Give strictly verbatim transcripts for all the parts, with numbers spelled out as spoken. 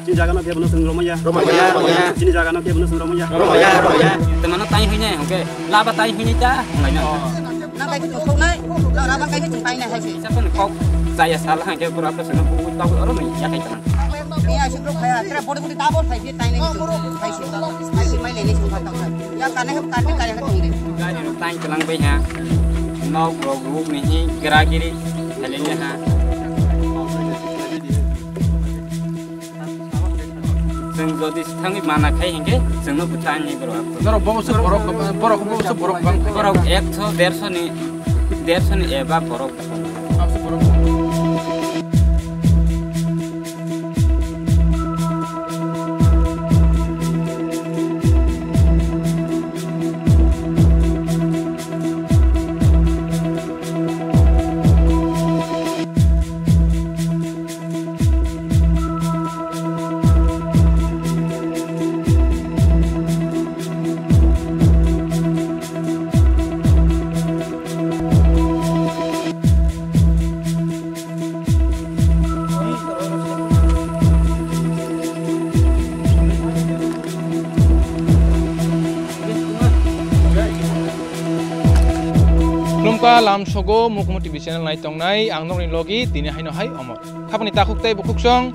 Chini jaga no khe bono chwng romaya. Romaya, romaya. Chini jaga no khe bono chwng romaya. Romaya, romaya. Te mano tai hwinai hwnkhe laba tai hwinai ta hwnlaina. Na kai chwng thoknai, na raba kai chwng tainai hai se. Sa kono kok jaya sal hwnkhe bura ko seno bu ta oro mai ya kai kana. Ni asi bro khaya, tra body body ta bor phai se tainai chwng phai se. Phai se mai le ni chwng phai ta. Ya kana he kar kar he tong de. Gari rok tai tlang bai ha. Nok rok ruk ni hi gira giri. Hale ha. Chwng jodi thangwi mana khai hinkhe chwngno bwtha ani borok. Norok bo se borok, borok bo se borok bang. Borok ekso, derso ni, derso ni eba borok. Khulumkha lamsogo Mukumu T V channel nai tongnai ang nokni logi tini haino hai omo. Khapani takhuk tei bukhuksong,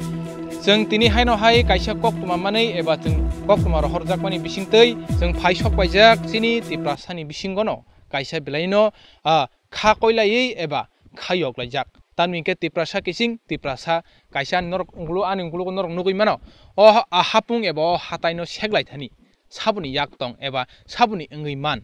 chwng tini haino hai kaisa koktwma manwi eba chwng koktwma rohorjakmani bisingtwi chwng phai sok paijak chini Tiprasani bisingono kaisa belaino, ah, kha koilaiwi eba kha yoklaijak. Tamni hwnkhe Tiprasa kiching, Tiprasa kaisa norok ungkulu, ani ungkulugo norok nugwi mano. O ha-, a hapung eba o hataino seklaithani saboni yak tong eba saboni wngwi man.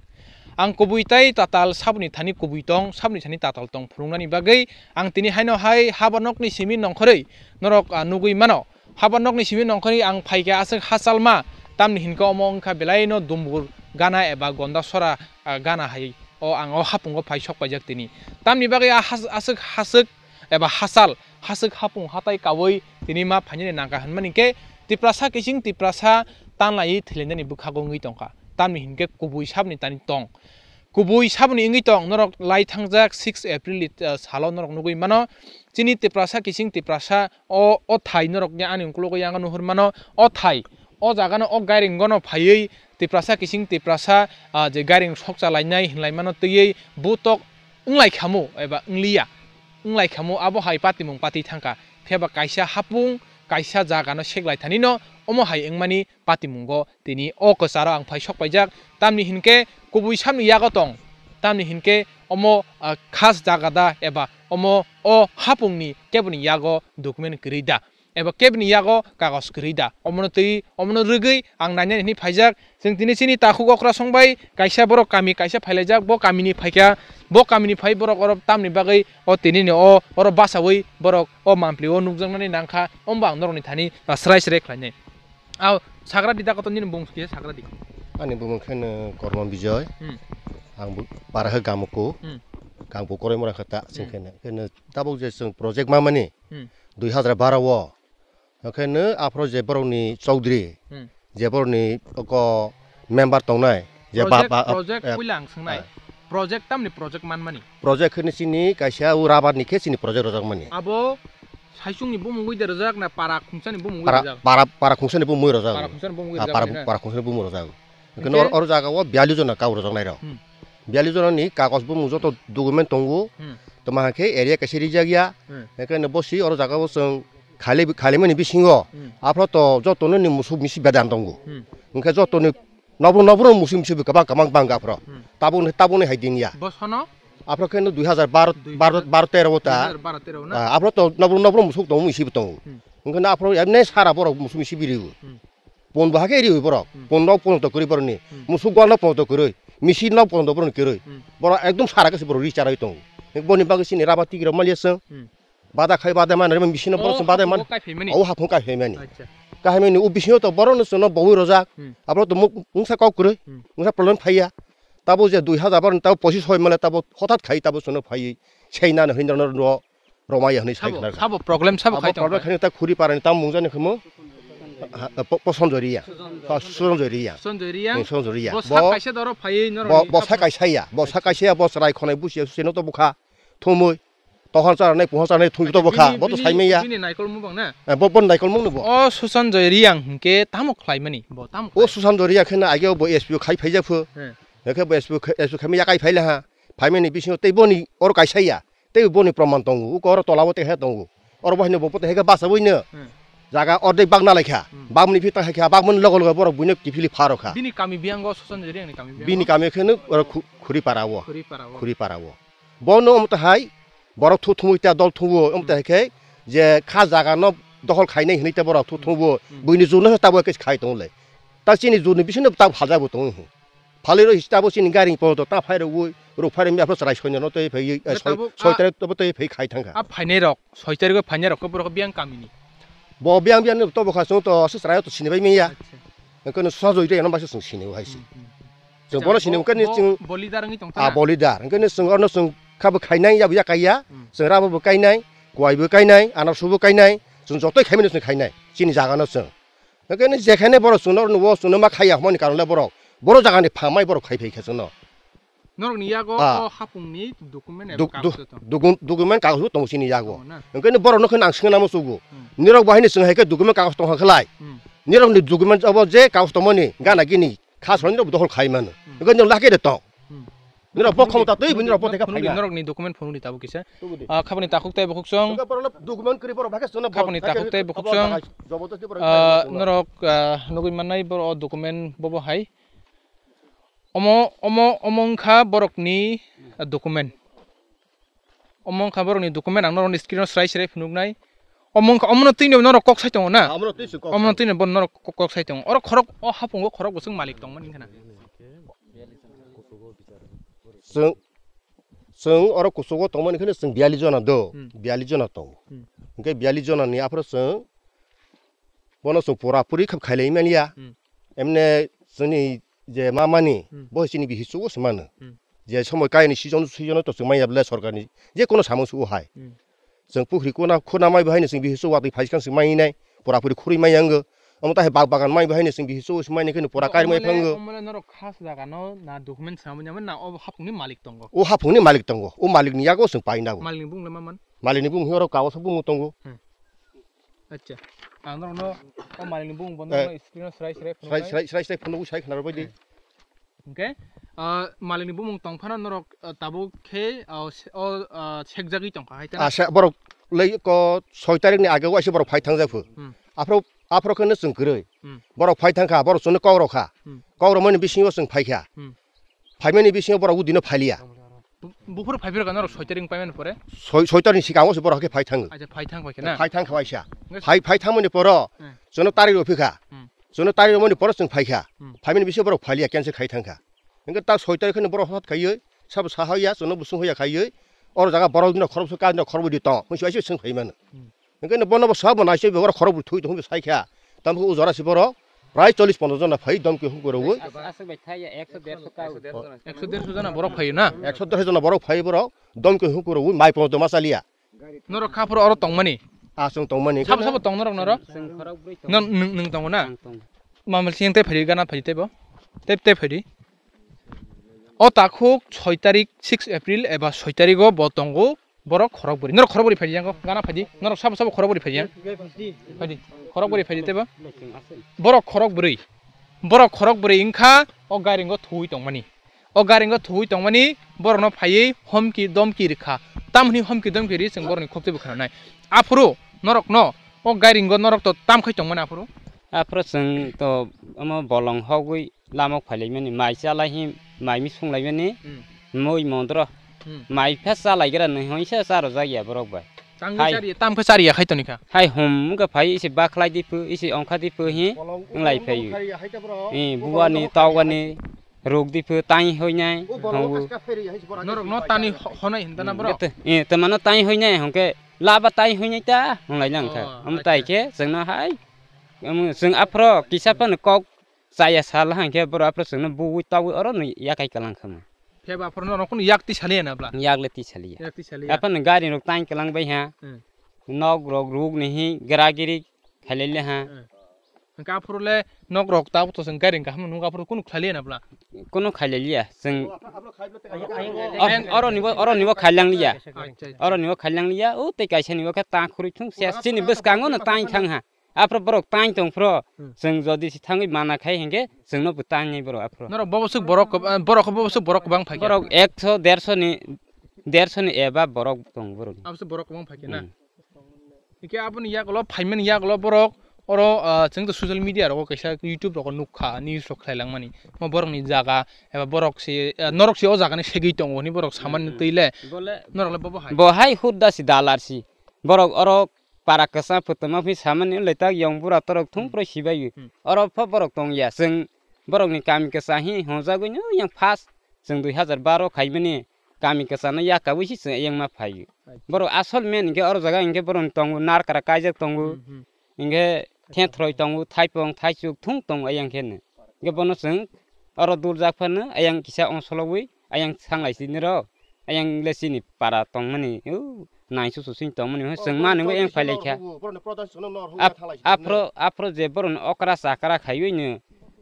Ang kubui tei tatal saboni thani kubui tong, saboni thani tatal tong phunuknani bagwi ang tini haino hai haba nokni simi nongkhorwi norok, ah, nugwi mano. Haba nokni simi nongkhorwi ang phaikha aswk hachalma, tamni hinkhe omo wngkha belaino dumbur gana eba gonda sora, ah, gana hai o ang o hapungo phai sok paijak tini. Tamni bagwi a has-, aswk haswk eba hachal, haswk hapung hatai kaui tini ma phainani nangkha hwnmani khe Tiprasa kiching Tiprasa tanlaiwi thwilainani bwkhago wngwi tongkha. Tamni hinkhe kubui saboni tani tong. Kubui saboni wngwi tong, norok lai thangjak six April ni, ah, salo norok nugwi mano. Chini Tiprasa kiching Tiprasa o, o thai norok ya ani ukologo yango nuhur mano. O thai, o jagano o gairing gono phaiwi Tiprasa kiching Tiprasa, ah, je gairing sokcha lainai hinlai mano twiwi butok wnglai khamu eba wngliya, wnglai khamu abo hai patimung patwi thangkha. Phiyaba kaisa hapung, kaisa jagano seklai thanino omo hai wngmani patimungo tini o kwcharo ang phai sok paijak. Tamni hinkhe kubui sabni yago tong, tamni hinkhe omo, ah, khas jaga da eba omo o hapungni keboni yago document kwrwi da eba keboni yago kagos kwrwi da, omono twi omono rwgwi ang nainani hinwi phaijak. Chwng tini chini takhuk okra song bai kaisa borok kami kaisa phailaijak, bo kamini phaikha, bo kamini phai borok oro tamni bagwi o tinini o oro bachaui borok o mampli o nukjaknani nangkha, omo ang norokni thani srai srai khlainai. Aw, sagra di da koto nini bung khe sagra di. Ani bumung khe no Kormo Bijoy. Hmm. Ang bu-, para khe Gamuku. Hmm. Gamuku koroi mora khe ta sing Hmm. khe no. Khe no tabuk je chwng project ma mani Hmm. dui hazar baro o. Khe no aphro je borok ni Chaudhary, Hmm. je borok ni oko member tongnai, je ba, Project, ba, project eh, puila ang swngnai. eh. Project tamni project man mani. Project khe no chini kaisa o rubber ni khe chini project rojak mani. Abo Saichung ni bumung wi de rwjak na para khungsa ni bumung wi Para, rwjak? Para, para khungsa ni bumung wi rwjak. Para khungsa ni bumung wi Ah, rwjak para, mani na? Para khungsa ni bumung rwjak. Hwnkhe? Hwnkhe no oro jaga o biyalli jona kau rwjak nai rok. Hmm. Biyalli jona ni kagos bumung joto document tongo. Hmm. Toma hwnkhe area kaisa rijak ya. Hmm. Hwnkhe no bosi oro jaga o chwng khali, khali mani bisingo. Hmm. Aphro to joto no ni musuk misi bedan tongo. Hmm. Hwnkhe joto ni Nobro nobro musi musi bo kwbang kwbang bang aphro. Hmm. Tabukni, tabukni hai din ya. Bosono? Aphro khe no dui hazar baro, Dui hazar. baro, baro tero o ta. Dui hazar baro tero na? Ah, aphro to nobro nobro musuk tongo, musi bo tongo. Hmm. Hwnkhe no aphro emne sara borok musi musi biri o. Hmm. Pon bo hakhe ri o borok. Hmm. Pon rok pon to kwrwi borok ni. Hmm. Musuk gol no pon to kwrwi. Misi no pon to borok ni kwrwi. Hmm. Borok ekdom sara khe se borok ri charai tongo. Boni bagwi sini raba tigi rok maliya song. Hmm. Bada khai bada mani, rema machine no Oh, borok chwng bada hapung mani. Kai phaimani? Oh, hapung kai phaimani. Acha. Kai phaimani, o bisingo to borok no chwngno bowui rojak. Hmm. Abo to mung-, mungsa kok kwrwi, Hmm. mungsa problem phaiya. Tabo je dui hazar bar tabo pochis hoi male tabo hothat khai tabo chwngno phaiwi. Sei nano hindrano ro-, romaya hwnwi sai Sabo, khna kha. sabo problem sabo Abo khai tong problem kha. khai ta khuri parani tam mungjani khamo. Ha, po-, po Sonjoy Reang. Ha, Sonjoy Reang. Sonjoy Reang. Hmm, Sonjoy Reang. Bo sak Bo, kaisa doro phaiwi norok bo, ni bo khapno. sak kaisa ya, bo sak kaisa ya, bo chwrai khonai busia seno to bukha. Thumui. Tohon charnai, pohon charnai thung to bokha, bini, bo to bini, saimaya. Bini naikolmung bang na? Eh, bo, bo naikolmung no bo. O Susanjoy Reang hwnkhe tamo khlaimani, bo tamo O khlai? Susanjoy Reang khe na age bo S P O khai phaijak pho. He. Hwnkhe bo S P O khai, S P O khai maya kai phai laha. Phaimani bisingo tei boni oro kaisa ya. Tei boni proman tongo. Uko oro tola bo tei he tongo. Oro bo haino bo pote heke basa boino. Hmm. Jaga ordek bagna laikha. Hmm. Bagmani phi ta hakha, bagmani logo logo borok buino kiphili pharo kha. Bini kami biyango Susanjoy Reang ni kami biyango? Bini kami kheno oro khu-, khuri para o. Khuri para o. Khuri para o. Bono omo tahai borok thu thumui ta dol thuo omo Hmm. tahai khe je kha jaga no dohol khainai hinui ta borok thu thuo Hmm. buini jurno ta bo khe khai tong le. Ta chini jurni bisino ta phalja bo tong. Phalwi rw hista bo chini gari ni polo ta phai rw ui, rw phai rw mi aphro chwrai soi no tei phai, Hwnkhe soi, tabuk soi a tarik to tei phai khai thang kha. A phainai rok, soi tarik o phainai rok khe borok biyang kami ni. Bo biyang biyang no to bo kha chwng to aswk chwrai to sini bai manya. Acha. Hwnkhe no sajoi de no bai se chwng sini o hai se. Hmm, hmm. Chwng Acha, bono sini bo, hwnkhe ni bo, chwng bo leader wngwi tong a thana? Bo leader. Hwnkhe ni chwng orno chwng kha bo khainai ya bo ya kaiya. Hmm. Chwng rabo bo kainai, kwai bo kainai, anarsu bo kainai, chwng jotoi khaimani chwng khainai. Chini jaga no chwng. Hwnkhe ni jekhane borok chwngno nugo, chwngno ma khaiya hwnmani karon le borok, borok jagani phamai borok khai phai khe chwngno. Norokni yago Ah. o hapungni document eba Duk-, kagoj duk-, tong? Document kagoj bo tongo chini yago. Tongo na? Hwnkhe ni borokno khe nang swngna musugo. Hmm. Nirok bo haino chwng hai khe document kagoj tong kha khlai. Hmm. Nirokni document obo je kagoj tongmani gana gini kha songni rok dohol khai mano. Hmm. Hwnkhe ni lake de tong. Hmm. Nirok bo khomota twi, nirok bo theka phunukdi, phaiya. Norokni document phunukdi tabuk kisa. Tubudi. Ah, khapani takhuk tei bukhuk song. Document kwrwi borok bakhe chwngno Khapani takhuk tei bukhuk song. Jobototi borok Ah, khai mano. Norok, ah, nugui mannai borok o document bobo hai. Omo, omo, omo wngkha borokni, ah, document. Omo wngkha borokni document, ang norokni screen o srai srai phunuknai. Omo wngkha, omono twino norok kok sai tongo na? Ah, omono twi se kok Omono sai. Twino bo norok kok, kok sai tongo. Oro khorok, o hapungo khorok bwswk malik tongmani wngkha na? Chwng, chwng oro kuchugo tongmani kheno chwng biyali jona do, Hmm. biyali jona tongo. Hmm. Hwnkhe biyali jona ni aphuru chwng bono chwng pura puri khe khailai manya. Hmm. Emne chwngni je mamani, Hmm. bo chini bihik chugo se mano. Hmm. Je somoi kaini season, season to chwng manya bwle sorkarni je kono samung sugo hai. Hmm. Chwng pukhri khuna, khuna mai bo haino chwng bihik chugo watwi phai swkang chwng mainai, pura puri khurui manya wngo. Omo tahai bag bagan mai bo haino chwng bihik chugo se mainai kheno pura Omo, kari mai omole, phango. Omole norok khas jaga no na document samani na o hapungni malik tongo? O hapungni malik tongo, o malikni yago chwng paina bo. Malikni bung le maman? Malikni bung hino oro kagoso bung tongo. Hmm. Acha. Ang norokno o malikni bung bo Eh. norokno screen o srai srai Srai, phunuknai. Srai, srai, srai phunukgwi sai khna rwbaidi. Eh. Hwnkhe, ah, malikni bumung tong phano norok, ah, tabuk khe, ah, se-, o, ah, sekjagwi tong kha hai ta na? Ah, se-, borok lei ko soi tarikni age waisa borok phai thangjak phu. Hmm. Aphro, aphro kheno chwng kwrwi. Hmm. Borok phai thang kha, borok chwngno kok rw kha. Hmm. Kok rwmani bisingo chwng phai kha. Hmm. Phaimani bisingo borok udino phai liya. Bu-, buphuru phai phirkha norok soi tarik wng paimani pore? Soi, soi tarikni sikango se borok hakhe phai thango. Acha, phai thang pai khe na? Phai thang kha waisa. Nge- Phai, phai thangmani poro Hmm. chwngno tarik rw phi kha. Hmm. Chwngno tarik rwmani poro chwng phai kha. Hmm. Phaimani bisingo borok phai liya, cancel khai thang kha. Hwnkhe ta soi tarik kheno borok hot khaiwi, sabo saha ya, chwngno busung hoya khaiwi, oro jaga borok dino khoroksa ka dino khorokbwi di tong, hwnsi waisa chwng phai mano. Hmm. Hwnkhe no bono bo sabo naisai bo borok khorokbwi thui tong hwnba sai kha. Tamo khe o jora se borok prai chollish pondro jona phai domki hukuro wi. Aswk bai thai ya, ekso derso ka. Ekso derso jona borok phai na? Ekso derso jona borok phai borok domki hukuro wi, mai pondro ma chaliya. Norok kha phuru oro tongmani? Ah, chwng tongmani. Sabo, sabo tong norok, norok? Chwng khorok bwrwi tong. Nor-, nwng, nwng tongo na? Ang tong. Mamal siyang tei phai di, gana phai di tei bo. Tei, tei phai di. O takhuk soi tarik, six April eba soi tarik o bo tongo, borok khorok bwrwi. Norok khorok bwrwi phai di yango, gana phai di. Norok sabo, sabo khorok bwrwi phai di yang. Phai di. Khorok bwrwi phai di tei bo. Borok khorok bwrwi. Borok khorok bwrwi wngkha o gairingo thuwi tongmani. O gairingo thuwi tongmani borokno phaiwi homki domki rwkha. Tamoni homki domki ri chwng borokni khoptwi bwkhananai. Aphuru norokno o gairingo norok to tamkhai tongmani aphuru? Aphuru chwng to omo bolong hogwi lama phailaimani, mai chalai hi mai mi sunglaimani, Hmm. mui mondro. Hmm. Mai phe chalaigra nwi hwnwi se charwjak ya borok bai. Tangwi Hai. chariya, tamkhe chariya khai tonikha. Hai hum wngkha phai isi bakhlai di phu, isi ongkha di phu hi Bolong, wng lai bolong phai. khai ya, hai ta borok. Eh, Bolong buani, dok khai ya, tawani, hai. Ruk di phu, tai hoi nai, O bolong hong kha bu. ska pheri ya, hai si borok Norok no tani ho-, honai hinta na Hmm, borok. gete. Eh, te mano tai hoi nai, hongke laba tai hoi nai ta, hong lai nang kha. Oh, Am tai acha. khe, chwng no hai. Am chwng aphro kisa phano kok chaya sal hang khe borok aphro chwng no buwi tawi oro no yakai kalang kha mo. Pheba aphro no rokon yak ti saliya na bla? Yak le ti saliya. Yak ti saliya. Aphano gari rok tai kalang bai ha. Hmm. Nok rok ruk ni hi gra giri khailele ha. Hmm. Hwnkhe aphuru le nok rok tabuk to chwng gairing kaham nukha, aphuru kunu khlai liya na bwla? Kunu khlai liya chwng. Ayang, ayang, ayang. Oro nibo, oro nibo khailang liya. Acha, acha. Oro nibo khailang liya. O tei kaisa nibo khe ta khurui thung se chini bwskango no tai thang ha. Aphuru borok tai tong phro. Hmm. Chwng jodi si thangwi mana khai hinkhe chwngno bo tai nai borok aphuru. Norok bobo swk borok, borok bobo swk borok kwbang phai khe? Borok ekso, derso ni, derso ni eba borok tong borok. Abo swk borok kwbang phai khe na? Hmm. Hingke aboni yagulo, phaimani yagulo borok oro, ah, chwng to social media rogo kaisa YouTube rogo nukha, news rok khlai langmani. Mo borokni jaga, eba borok se, ah, norok se o jagani segwi tongo hwnwi borok samani Hmm, hmm. twi le. Bole norok le bobo hai. Bo hai hudda si dalar si. Borok oro para kwchang phuto ma phi samani le tak yong bura torok thung Hmm. pro sibai. Hmm. Oro pho borok tong ya. Chwng borokni kami kwchang hi honjagwi no yang first chwng dui hazar baro khaimani. Kami kwchano yakaui si chwng eyang ma phaio. Acha. Borok asol main hinkhe oro jaga hinkhe borok tongo, narkra kaijak tongo, Hmm, hmm. hinkhe thethroi tongo, thaipong, thaichuk thung tongo eyang khe no. Hinkhe bono chwng oro duljak phano eyang kisa ongsologwi eyang sanglai si nirok, eyang le chini para tongmani, o, naisu susing tongmani, o, chwng borok mani bo eyang phailai kha. Borok ni protest no nor hwnwi Ap-, thalai si aphro, aphro je borok ni okra chakra khaiwi no,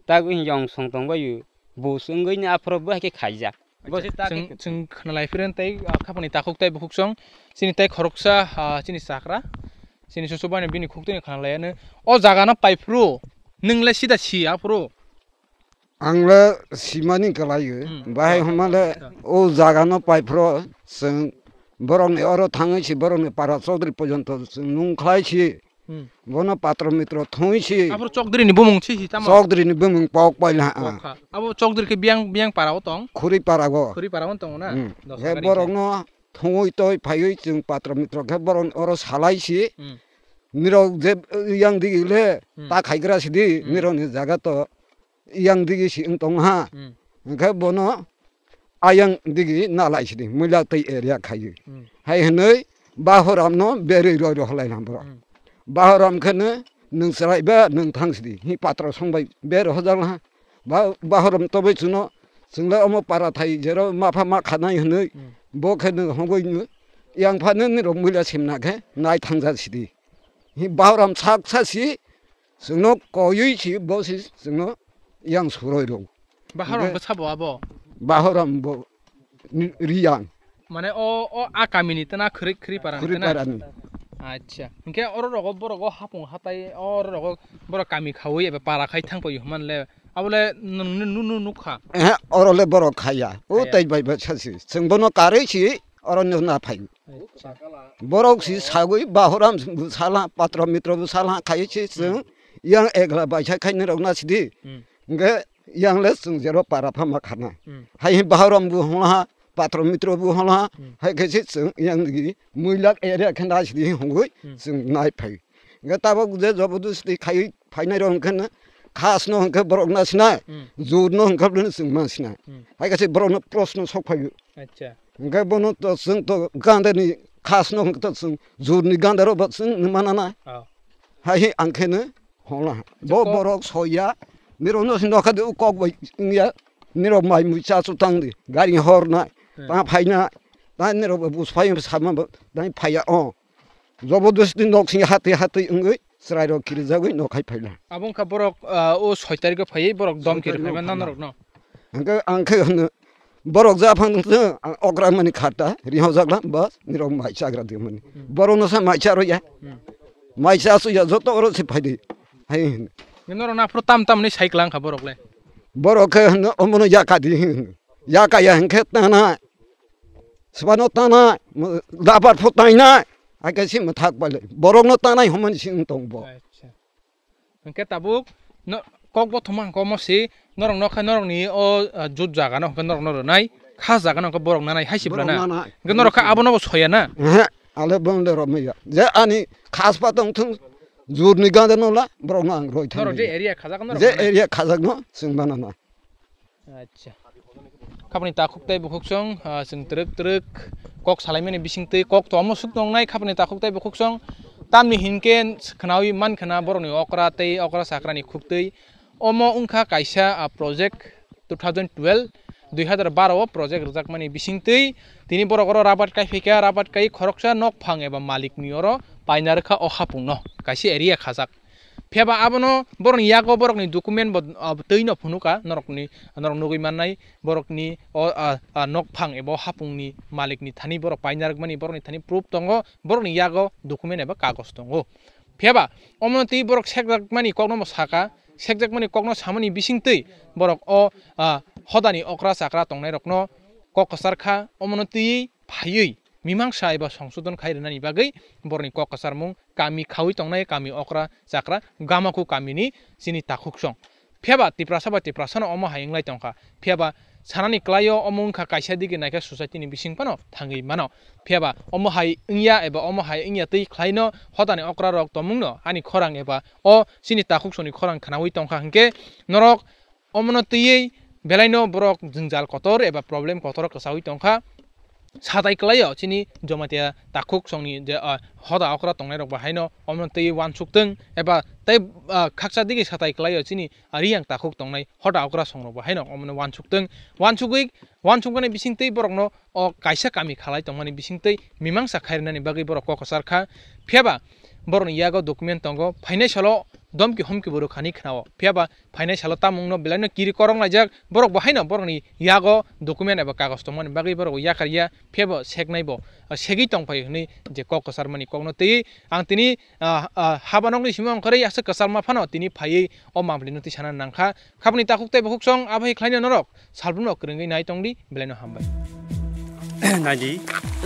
tagwi yong song tongbaio, bus wngwi no aphro bo hai khe khaijak. Bo se ta Chwng, khe chwng khwnalai phirwng tei, ah, khapani takhuk tei bukhuk song, chini tei khoroksa, ah, chini chakra, chini susu bai no bini khuk twi no khwnalai ano. O jaga no pai phuru, nwng le sida si aphuru. Ang le simani kwlai o. Hmm. Bahai Ah, hwnma le ah. o jaga no pai phuru chwng borok ni oro thangwi si borok ni para Chaudhary porjonto chwng nung khlai si. Hmm. Bono patro mitro thungwi si. Aphuru Chokdri ni bumung si, si tamo? Chokdri ni bumung pok paila, ah. Pok kha. Abo Chokdri khe biyang, biyang para o tong? Khuri para go. Khuri para o tong na? Hmm. Dos He takari borok khe. no thungwi toi phaiwi chwng patro mitro khe borok oro salai si. Hmm. Nirok je, eh, yang digi le Hmm. ta khaigra sidi, Hmm. nirok ni jaga to yang digi si wng tong ha. Hmm. Hwnkhe bono ayang digi nalai sidi, muila tei area khaiwi. Hmm. Hai hwnwi Bahoram no berwi roi rohlai na borok. Hmm. Bahoram khe no nwng chwrai ba nwng thang sidi, hi patro song bai berwi hojak na ha. Ba-, Bahoram to bai chwngno, chwng le omo para thai jero mapha ma khanai hwnwi, Hmm. bo khe nwng hogwi nw, yang pha nw nirok muila simna khe nai thangja sidi. Hi Bahoram sak sa si, chwngno koywi si, bo si chwngno yang suroi rw. Bahoram Hwnkhe bo sabo abo? Bahoram bo ni-, Riyang. Mane o, o a kamini tana khri-, Khriparani tana? Khriparani. Acha. Hwnkhe oro rogo borok o hapung hatai, oro rogo borok kami khaui eba para khai thang paio hwnman le, abo le nwng nu, nu, nu, nukha? Ehe, oro le borok khaya. O Khaya. Tai bai bai sa si. Chwng bono karwi si, oro no na phai. Acha. Borok si sagwi Bahoram bo sala, patro mitro bo sala khai si chwng Hmm. yang egla bai sa khai nirok na sidi. Hmm. Hwnkhe yang le chwng jero para pha ma khana. Hmm. Hai hi Bahoram bo hwnla ha, patro mitro bo hwnla ha, Hmm. hai khe se chwng yang digi muilak area khe na sidi hwngwi Hmm. chwng nai phai. Hwnkhe tabok je jobodosti khai phainai rok hwnkhe no khas no hwnkhe borok na sinai, Hmm. jur no hwnkhe bwlwino chwng ma sinai. Hmm. Hai khe se borok no proshno sok phai o. Acha. Hwnkhe bono to chwng to gandani khas no hwnkhe to chwng jur ni ganda rok bo chwng nw mana na. Oh. Hai hi ang khe no Hwnla. Bo Joko- borok soya. Nirok no sin dokha de kok bai wngya. Nirok mai mui cha chu tang di. Gari hor na. Hmm. Ta phai na. Ta nirok bo bus phai sama bo. Ta phai ya o. Jobodosti nok sing hati hati wngwi chwrai rok kiri jagwi nok hai phai na. Abo wngkha borok, ah, o soi tarikh o phai borok dom kiri phai man na norok no. Hwnkhe ang khe hwno, borok ja phang tong, ang okra mani kharta, rihojak lang, bas, nirok mai chagra di mani. Hmm. Borok no sa mai cha rw ya. Hmm. Mai cha su ya, joto oro se phai di. Hai hwno. Norok na phuru tam tam ni sai klang kha borok le. Borok khe hwno, omono ya ka di hwno. Ya ka ya hwnkhe tana. Swbano tana, mo-, dabar pho tai na. Ai khe se mwthak pai le. Borok no tanai hwnmani se wng tong bo. Acha. Hwnkhe tabuk no, kok bo thuma hwnkhe omo si norok no khe norok ni o, ah, jut jaga no hwnkhe norok no rwnai, khas jaga no hwnkhe borok nanai hai si Borok bwlana. Nanai. Hwnkhe norok khe abo no bo soya na? Ehe, ale bong le romya. Je ani khas pa tong thung jur ni ganda no la, borok no ang roi thang. Norok je area khajak norok Je nanai. Area khajak no, chwng bana na. Acha. Khapni takhuk tei bukhuksong, ah, chwng twrwk twrwk kok salaimani bisingtwi kok to omo suk tongnai khapni takhuk tei bukhuksong. Tamni hinkhe khnaui mankha na borokni okra tei okra sakrani khuktwi. Omo wngkha kaisa, ah, project two thousand twelve, dui hazar baro o project rwjakmani bisingtwi. Tini borok oro rabat kai phaikha, rabat kai khoroksa nokphang eba malikni oro paina rwkha o hapungno. Kaisa area khajak. Phiya ba abono borokni yago borokni document bo, ah, twi no phunukha, norokni, norok nugwi mannai, borokni o, ah, ah, nokphang eba o hapungni malikni thani borok painarwkmani, borokni thani proof tongo, borokni yago document eba kagoj tongo. Phiya ba omono twi borok sekjakmani kokno bo saka, sekjakmani kokno samani bisingtwi borok o, ah, hodani okra chakra tongnairokno kok kwchar kha, omono twiwi phaiwi mimangsa eba songsodon khai rwnani bagwi borokni kok kwcharmung kami khaui tongnai kami okra chakra Gamaku kamini chini takhuksong. Phiya ba Tiprasa bai Tiprasano omo hai wnglai tongkha. Phiya ba sanani kwlaio omo wngkha kaisa digi naikhe society ni bising phano thangwi mano. Phiya ba omo hai wngya eba omo hai wngya twi khlaino hodani okra rok tongmungno ani khorang eba o chini takhuksongni khorang khnaui tongkha hinkhe norok omono twiwi belaino borok jwngjal kotor eba problem kotor kwchaui tongkha. Satai kwlaio chini Jamatia takhuksongni je, ah, hoda okra tongnairok bo haino omono twiwi uansuk tong eba tei, ah, khaksa digi satai kwlaio chini, ah, Riyang takhuk tongnai hoda okra songrok bo haino omono uansuk tong. Uansugwi, uansukmani bisingtwi borokno o kaisa kami khalai tongmani bisingtwi mimangsa khairwnani bagwi borok kok kwchar kha. Phiya ba borokni yago document tongo, phainai salo domki homki bo rwkhani khwnao. Phiya ba phainai salo tamungno belaino kiri korok laijak, borok bo haino borokni yago document eba kagoj tongmani bagwi borok bo yakar ya, phiya bo seknai bo, ah, segwi tongphai hwnwi je kok kwcharmani kokno twiwi ang tini, ah, ah, haba nokni simi ongkhorwi aswk kwcharma phano tini phaiwi o mamlino twi sana nangkha. Khabni takhuk tei bukhuk song abo hai khlaino norok salbrumno kwrwngwi nai tongdi, belaino hambai. Naidi,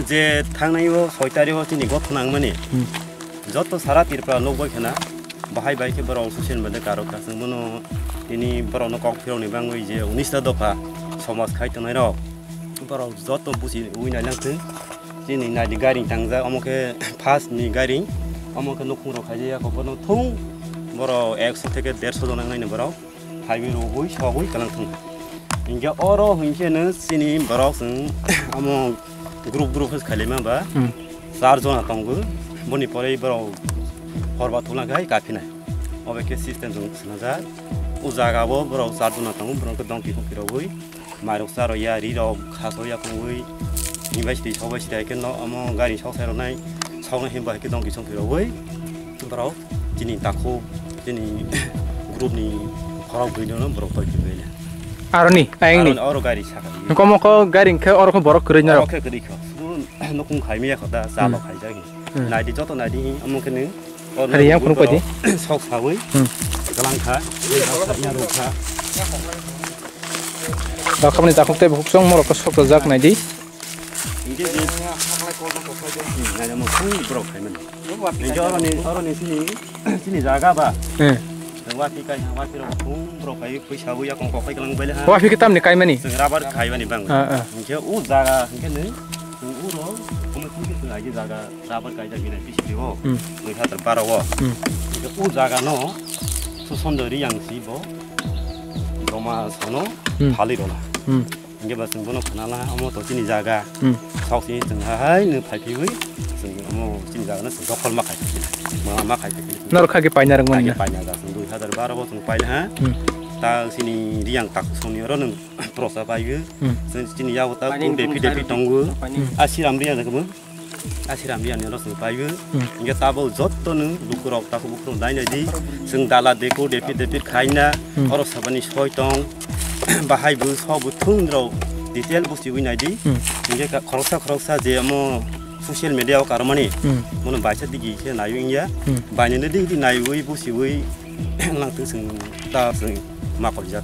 je thangnai o soi tarik o chini gothona wngmani, Hmm. joto sara Tripura nukbai khana, bahai bai khe borok social media karo kha, chwng bono tini borokno kok phirokni bangwi je unis ta dopha somaj khai tongnai rok, borok joto buchi ui nai nang thung. Chini naidi gairing tangjak, omo khe first ni gairing, omo khe nukhung rok khaijak, ya khe bono thung borok ekso theke derso jona wngnaino borok. Phaiwi rwgwi sogwi kwlwng thung. Hinkhe oro hinkhe no chini borok chwng amo group group khe khailai ma ba. Hmm. Char jona tongo. Boni pore borok horba thulna khai kaphinai. Obo khe system chwng swnajak. O jaga o borok char jona tongo, borok khe dongki hokki rogwi. Mairok charo ya, ri rok khaso ya kungwi, ni bai sidi sok bai sidi hai khe no omo gari sok sai rok nai, sok nai himba hai khe dongki songki rogwi borok chini takhuk chini group ni khorok bwrwi no borok toi khe bele. Aroni, ayang ni? Aro oro gari saka. Komo ko gari khe oro khe borok kwrwi na rok. Oro khe kwrwi kho. Suru nukung khai miya kho da, cha Hmm. lok khai jagi. Hmm. Naidi joto naidi omo khe ni. Hari yang phunuk paidi. Sok sawi. Hmm. Galang kha. Sok sa ya rok kha. Rok khamni takhuk tei bukhuk song morok khe sok jak naidi. Inge je. Nai mo sung borok khai mani. Inge oro ni, oro ni sini, sini jaga ba. Hmm. Wati kai, wati rok sung borok khai, pui sawi ya kong kok khai galang bele ha. Wati kitam ni kai mani. Sing rabar khai mani bang. Ah, ah. Inge u jaga, inge ni. Chwng uro, omo chwng khe chwng aigwi jaga rubber kaijak gini T C P o, Hmm. dui hazar baro o. Hmm. Hwnkhe o jaga no Susondo Riyang si bo joma sano Hmm. phalwi rwla. Hmm. Hwnkhe ba chwng bono khwnala, omo to chini jaga. Hmm. Sok sini chwng hai no phai phiwi, chwng omo chini jaga no chwng dokhol ma khai phiwi, ma, ma khai phiwi. Norok kha khe paina rwngmani Kha khe na? Paina jak chwng dui hazar baro o chwng paina ha. Hmm. Ta chini Riyang tak soni oro nwng Prosa paiyo. Hmm. Chwng chini yago ta Paini tung depi bumung depi sari tongo. Paini. Hmm. A siram riya jakbo. A siram riya ni rosong paiyo. Hmm. Inge tabo jotto no lukurok taku bukurok dai nai di. Chwng dala deko depi depi khaina. Hmm. Oro sabani soi tong. Bahai bo sobo thung rok detail busi wi nai di. Hmm. Inge ka khoroksa khoroksa je amo social media o karmani. Hmm. Mono baisa digi khe nayo ingya. Hmm. Bainene digi di naiwi busi wi. Lang tu chwng ta chwng ma koi jak.